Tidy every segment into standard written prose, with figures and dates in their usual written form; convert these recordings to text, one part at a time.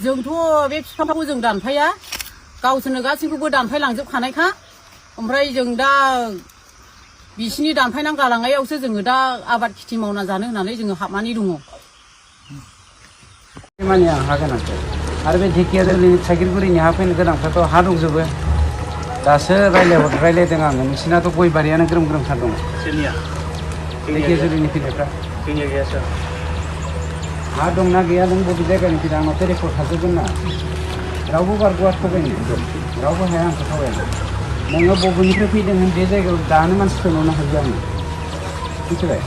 जोंथ' बे बिफांखौ जों दानफाया गावसोरनो गासैखौबो दानफायलांजोबखानायखा ओमफ्राय जों दा बिसिनि दानफायनानै गालांनायावसो जोङो दा आबाद खेथि मावना जानो होननानै जोङो हाबनानै दङ। माने आं हा गोनांखौ आरो बे ढेकियाजुलिनि थाइगिरगुरिनि हा फैनो गोनांफ्राथ' हा दंजोबो दासो रायलायदों आङो नोंसिनाथ' गय बारियानो ग्रोम ग्रोमथार दङ ढेकियाजुलिनि फैनायफ्रा जोंनिया गैया सार हा दंना गैया नों बबे जायगानि फैदों आंनावथ' रेकर्ड थाजोबगोन ना रावबो बारग'आ थगायनो रावबो हाया आंखौ थगायनो नोङो बबेनिफ्राय फैदों होन बे जायगायाव दानो मानसि फैनो हायो आङो मिथिबाय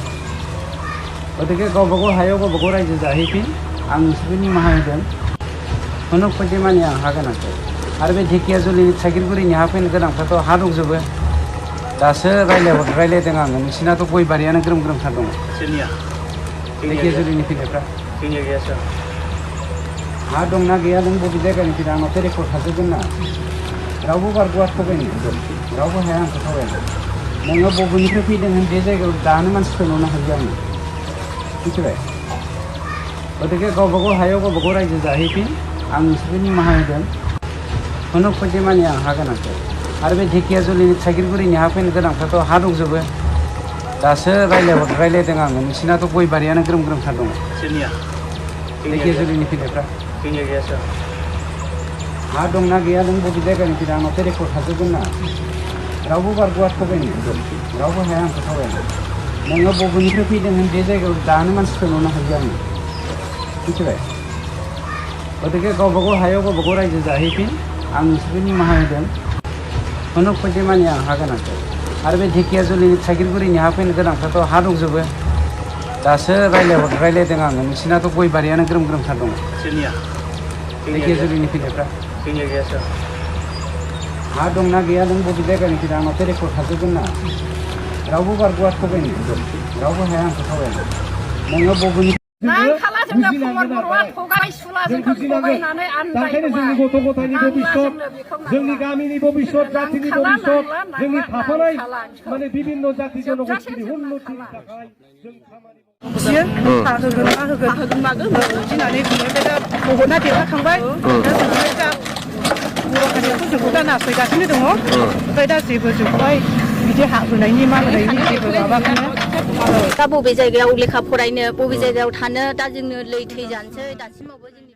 गतिके गावबा गाव हायाव गावबा गाव रायजो जाहैफिन आं नोंसोरखौ निमाहा होगोन खुनुक बायदि माने आं हा गोनांखौ आरो बे ढेकियाजुलिनि थाइगिरगुरिनि हा फैनो गोनांफ्राथ' हा दंजोबो दासो रायलायदों आङो नोंसिनाथ' गय बारियानो ग्रोम ग्रोमथार दङ ढेकियाजुलिनि फैनायफ्रा जोंनिया गैया सार हा दंना गैया नों बबे जायगानि फैदों आंनावथ' रेकर्ड थाजोबगोन ना रावबो बारग'आ थगायनो रावबो हाया आंखौ थगायनो नोङो बबेनिफ्राय फैदों होन बे जायगायाव दानो मानसि फैनो हायो आङो मिथिबाय गतिके गावबा गाव हायाव गावबा गाव रायजो जाहैफिन आं नोंसोरखौ निमाहा होगोन खुनुक बायदि माने आं हा गोनांखौ आरो बे ढेकियाजुलिनि थाइगिरगुरिनि हा फैनो गोनांफ्राथ' हा दंजोबो दासो रायलायदों आङो नोंसिनाथ' गय बारियानो ग्रोम ग्रोमथार दङ ढेकियाजुलिनि फैनायफ्रा जोंनिया गैया सार हा दंना गैया नों बबे जायगानि फैदों आंनावथ' रेकर्ड थाजोबगोन ना रावबो बारग'आ थगायनो रावबो हाया आंखौ थगायनो नोङो बबेनिफ्राय फैदों होन बे जायगायाव दानो मानसि फैनो हायो आङो मिथिबाय गतिके गावबा गाव हायाव गावबा गाव रायजो जाहैफिन आं नोंसोरखौ निमाहा होगोन खुनुक बायदि माने आं हा गोनांखौ आरो बे ढेकियाजुलिनि थाइगिरगुरिनि हा फैनो गोनांफ्राथ' हा दंजोबो दासो रायलायदों आङो नोंसिनाथ' गय बारियानो ग्रोम ग्रोमथार दङ ढेकियाजुलिनि फैनायफ्रा जोंनिया गैया सार हा दंना गैया नों बबे जायगानि फैदों आंनावथ' रेकर्ड थाजोबगोन ना रावबो बारग'आ थगायनो रावबो हाया आंखौ थगायनो नोङो बबेनि नांखाला जोंनो फंबार बर'आ थगाय सुला जोंखौ थगायनानै जोंनि गथ' गथायनि भबिष्यत जोंनि गामिनि भबिष्यत जातिनि भबिष्यत जोंनि थाफानाय माने बिभिन्न जाति जनगोष्ठीनि उन्नतिनि थाखाय जों खामानि होगोन मागोन दिनानै बिनिफ्राय दा बहना देरहाखांबाय दा जोंहाय दा बर' हारियाथ' जोंखौ दा नासयगासिनो दङ ओमफ्राय दा जेबो जोंखौहाय बिदि हाबोनायनि मा होनायनि जेबो माबाखौनो दा बबे जायगायाव लेखा फरायनो बबे जायगायाव थानो दा जोंनो लै थैजानोसै दासिमावबो जों